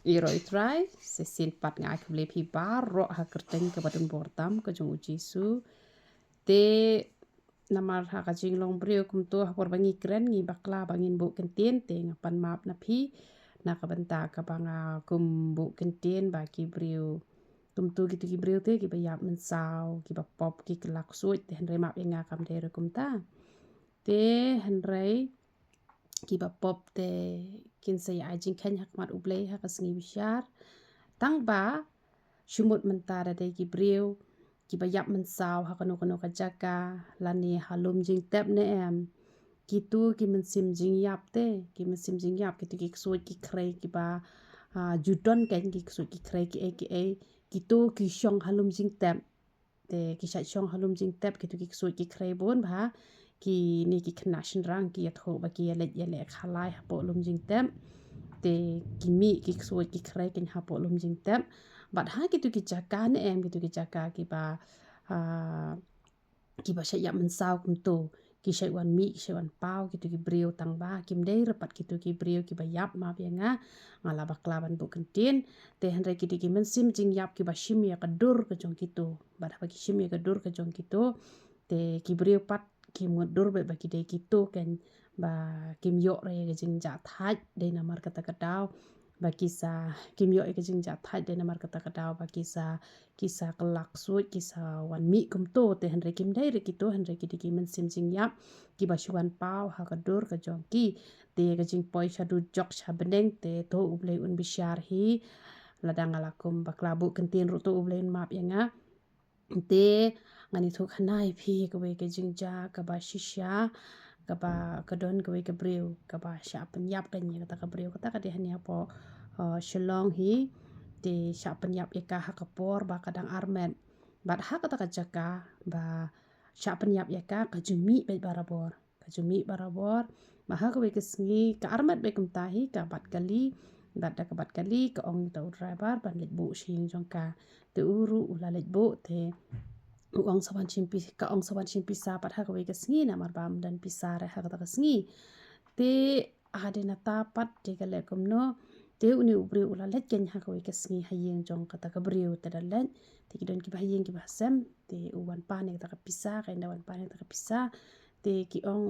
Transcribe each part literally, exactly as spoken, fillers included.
Ïaroh ïa u Trai, sa shisien pat nga ai khublei ïa phi baroh ha ka kyrteng kaba donbor tam ka jong u Jisu. Te namar ha ka jinglong briew kumto ha por ba ngi kren ngi bakla ba ngin buh kyntien te nga pan map na phi. Na ka bynta kaba nga kum buh kyntien ba ki briew kumto kito ki briew te kiba ïap mynsaw kiba pop ki kylla ksuid te hynrei map ïa nga kam dei ruh kumta. Te hynrei kiba pop te kin sa ïa ai jingkheiñ ha khmat U Blei ha ka sngi bishar. Tang ba shu mut mynta da dei ki briew kiba ïap mynsaw ha kano kano ka jaka lane ha lum jingtep ne em. Kito ki mynsiem jingïap te, ki mynsiem jingïap kito ki ksuid ki khrei kiba, ah, ju don kein ki ksuid ki khrei ki ei ki ei. Kito ki shong ha lum jingtep. Te ki shait shong ha lum jingtep kito ki ksuid ki khrei bun bha. Kine ki khynnah shynrang ki ïathuh ba ki ïaleit ïaleh khalai hapoh lum jingtep. Te ki mih ki ksuid ki khrei kein hapoh lum jingtep. Bad ha kito ki jaka ne em kito ki jaka kiba, ah, kiba shait ïap mynsaw kumto. Ki shait wan mih, ki shait wan paw kito ki briew tang ba kim dei ruh pat kito ki briew kiba ïap map ïa nga. Nga la bakla ban buh kyntien. Te hynrei kito ki mynsiem jingïap kiba shim ïa ka dur ka jong kito. Bad haba ki shim ïa ka dur ka jong kito te ki briew pat ki mut dur beit ba ki dei kito kein ba kim ïoh re ïa ka jingjahthait dei namar kata ka daw ba ki sa, kim ïoh ïa ka jingjahthait dei namar kata ka daw ba ki sa, ki sa kylla ksuid ki sa wan mih kumto te hynrei kim dei re kito hynrei ki dei ki mynsiem jingïap kiba shu wan paw ha ka dur ka jong ki. Te ka jingpoi sha dujok sha bneng te to U Blei un bishar hi. Lada nga la kum bakla buh kyntien ruh to U Blei un map ïa nga. Te ngan ïathuh khana ïa phi kawei ka jingjia kaba shisha kaba ka don kawei ka briew kaba shah pynïap kein ïa kata ka briew kata ka dei hangne hapoh, uh, Shillong hi. Te shah pynïap ïa ka ha ka por ba ka dang armet. Bad ha kata ka jaka ba shah pynïap ïa ka ka ju mih beit barabor. Ka ju mih barabor. Ba ha kawei ka sngi ka armet beit kumta hi ka bat kali. Bad da ka bat kali ka ong ïa uta u driver ban leit buh sha ïing jong ka. Te u ruh u la leit buh te u ong sa wan shim pisa, ka ong sa wan shim pisa pat ha kawei ka sngi namar ba ym don pisa re ha kata ka sngi. Te hadien nata pat te ka leh kumno. Te une u briew u la leit kein ha kawei ka sngi ha ïing jong kata ka briew te da leit. Te ki don kiba ha ïing kiba ha sem. Te u wan pan ïa kata ka pisa, ka ynda wan pan ïa kata ka pisa. Te ki ong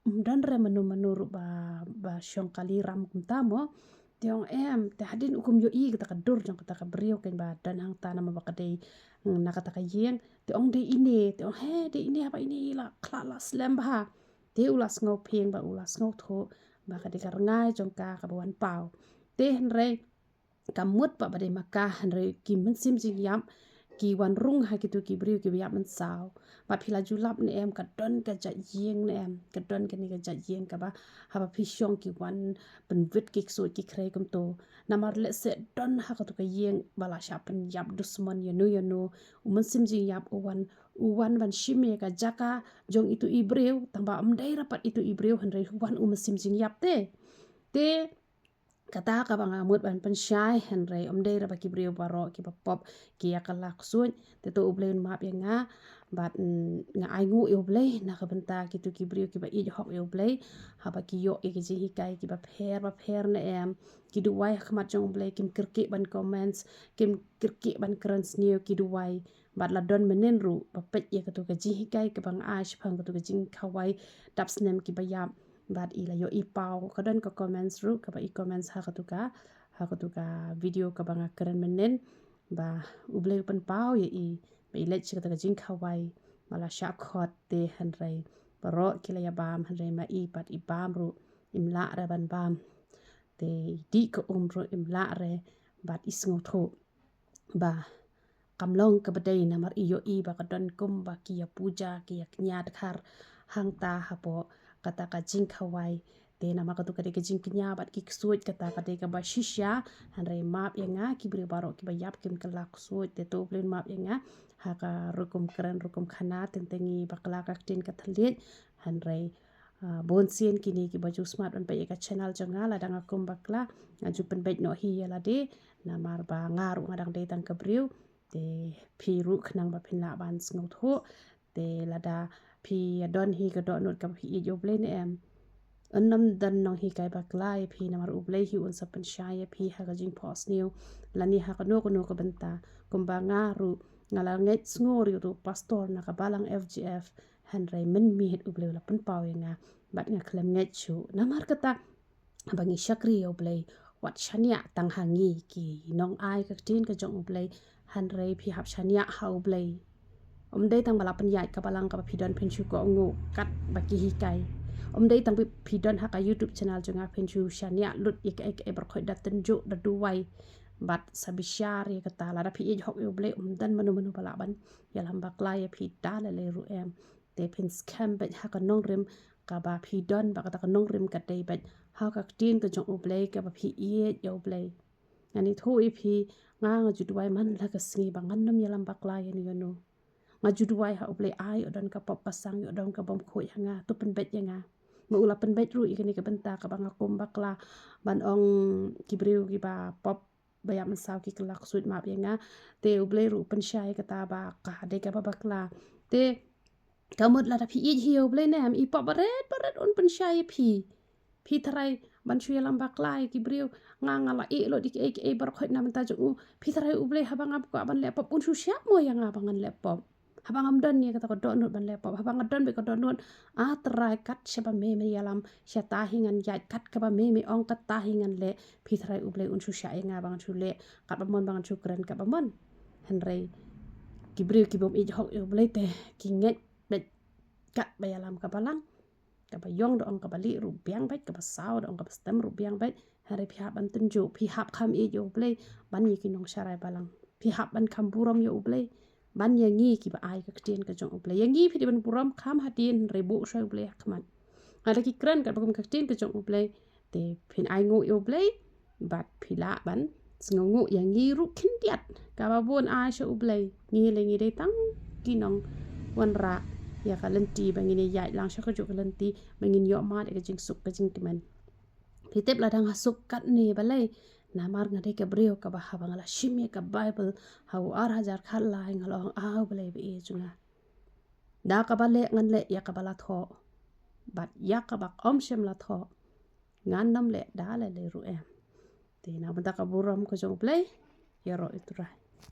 ym don re mano mano ruh ba, ba shong kali ram kumta mo. Te ong em, te hadien u kum ïohi kata ka dur jong kata ka briew kein ba don hangta namar ba ka dei, mm, na kata ka ïing. Te ong dei ine, te ong he, dei ine haba ine i la khlad la slem bha. Te u la sngewphieng ba u la sngewthuh ba ka dei ka rngai jong ka kaba wan paw. Te hynrei ka mut ba ba dei ma ka hynrei ki mynsiem jingïap ki wan rung ha kito ki briew kiba ïap mynsaw. Ba phi la ju lap ne em ka don ka jait ïing ne em, ka don kane ka jait ïing kaba haba phi shong ki wan pynwit ki ksuid ki khrei kumto. Namar lehse don ha kato ka ïing ba la shah pynïap dusmon ïano ïano. U mynsiem jingïap u wan, u wan ban shim ïa ka jaka jong ito i briew, tang ba ym dei re pat ito i briew hynrei u wan u mynsiem jingïap te. Te kata kaba nga mut ban pynshai hynrei ym dei re ba ki briew baroh kiba pop ki ïa kylla ksuid. Te to U Blei un map ïa nga bad, mm, nga ainguh ïa U Blei na ka bynta kito ki briew kiba ïeit hok ïa U Blei. Haba ki ïoh ïa ki jinghikai kiba pher ba pher ne em, ki duwai ha khmat jong U Blei, kim kyrkieh ban comments, kim kyrkieh ban kren sniew, ki duwai. Bad la don mynnin ruh ba peit ïa kato ka jinghikai kaba nga ai shaphang kato ka jingkhawai dap snem kiba ïap. Bad i la ïoh i paw, ka don ka comments ruh kaba i comments ha kato ka, ha kato ka video kaba nga kren mynnin. Ba U Blei u pynpaw ïa i ba i leit sha kata ka jingkhawai ba la shah khot te hynrei baroh ki la ïa bam hynrei ma i pat i bam ruh im lah re ban bam. Te i dih ka um ruh im lah re bad i sngewthuh ba kam long kaba dei namar i ïohi ba ka don kum ba ki ïa puja ki ïa kñia dkhar hangta hapoh kata ka jingkhawai. Te namar kato ka dei ka jingkñia bad ki ksuid kata ka dei kaba shisha hynrei map ïa nga ki briew baroh kiba ïap kim kylla ksuid te to U Blei un map ïa nga ha ka rukom kren rukom khana teng teng i bakla ka ktien ka thylliej hynrei Ah, bun sien kine kiba ju smat ban peit ïa ka channel jong nga lada nga kum bakla nga ju pynbeit noh hi ïa lade namar ba nga ruh nga dang dei tang ka briew te phi ruh khnang ba phin lah ban sngewthuh te lada phi ïa don hi ka dohnud kaba phi ïeit ïa U Blei ne em Yn ym don nonghikai bakla ïa phi, namar U Blei hi un sa pynshai ïa phi ha ka jingphohsniew lane ha kano kano ka bynta. Kumba nga ruh nga la ngeit sngur ïa uto u pastor na ka balang F G F, hynrei mynmiet U Blei u la pynpaw ïa nga bad nga khlem ngeit shuh. Namar kata, haba ngi shakri ïa U Blei, wat shaniah tang ha ngi ki nongai ka ktien ka jong U Blei, hynrei phi hap shaniah ha U Blei. Ym dei tang ba la pynïaid ka balang kaba phi don phin shu kohnguh katba ki hikai. Ym dei tang ba phi don ha ka YouTube channel jong nga phin shu shaniah lut ïa kaei kaei baroh khoit, da tynjuh, da duwai. Bad sa bishar ïa kata, lada phi ïeit hok ïa U Blei, ym don mano mano ba lah ban ïalam bakla ïa phi da lei lei ruh em. Te phin skhem beit ha ka nongrim kaba phi don, ba kata ka nongrim ka dei beit ha ka ktien ka jong U Blei, kaba phi ïeit ïa U Blei. Ngan ïathuh ïa phi, nga, nga ju duwai man la ka sngi ba ngan ym ïalam bakla ïano ïano. Nga ju duwai ha U Blei, ai ïoh don ka pop ka sang, ïoh don ka bym khuid ha nga, to pynbeit ïa nga. Ma u la pynbeit ruh ïa kane ka bynta kaba nga kum bakla, ban ong ki briew kiba pop ba ïap mynsaw ki kylla ksuid map ïa nga. Te U Blei ruh u pynshai kata ba ka dei kaba bakla. Te ka mut lada phi ïeit hi ïa U Blei ne em, i pop barit barit un pynshai ïa phi. Phi tharai ban shu ïalam bakla ïa ki briew, nga, nga la ïeh lut ïa kiei kiei baroh khoit na bynta jong u. Phi tharai U Blei haba ngam kwah ban leh pop un shu shah mo ïa nga ba ngan leh pop? Haba ngam don ïa kata ka dohnud ban leh pop, haba nga don beit ka dohnud, A Trai, kat shaba me me ïalam, shata hi ngan ïaid, kat kaba me me ong kata hi ngan leh. Phi tharai U Blei un shu shah ïa nga ba ngan shu leh katba mon, ba ngan shu kren katba mon? Hynrei ki briew ki bym ïeit hok ïa U Blei te ki ngeit beit katba ïalam ka balang. Kaba ïong da ong kaba lieh ruh biang beit, kaba saw da ong kaba stem ruh biang beit. Hynrei phi hap ban tynjuh, phi hap kham ïeit ïa U Blei ban ïa ki nongsharai balang. Phi hap ban kham burom ïa U Blei ban ïa ngi kiba ai ka ktien ka jong U Blei. Ïa ngi phi dei ban burom kham hadien, hynrei buh shuwa ïa U Blei ha khmat. Lada ki kren katba kum ka ktien ka jong U Blei, te phin ai nguh ïa U Blei bad phi lah ban sngewnguh ïa ngi ruh khyndiat. Kaba bun ai sha U Blei, ngi lei ngi dei tang ki nongwanrah ïa ka lynti ba ngin ïaid lang sha kajuh ka lynti ba ngin ïoh mad ïa ka jingsuk ka jingkmen. Phi tip, lada nga suk katne balei? Namar nga dei ka briew kaba haba nga la shim ïa ka Baibl ha u ar hajar khatlai, nga la ong, A Blei ba ïeit jong nga, da kaba leh ngan leh ïa kaba la thoh, bad ïa kaba ym shym la thoh ngan ym leh da lei lei ruh em. Te na bynta ka burom ka jong U Blei, ïaroh ïa U Trai.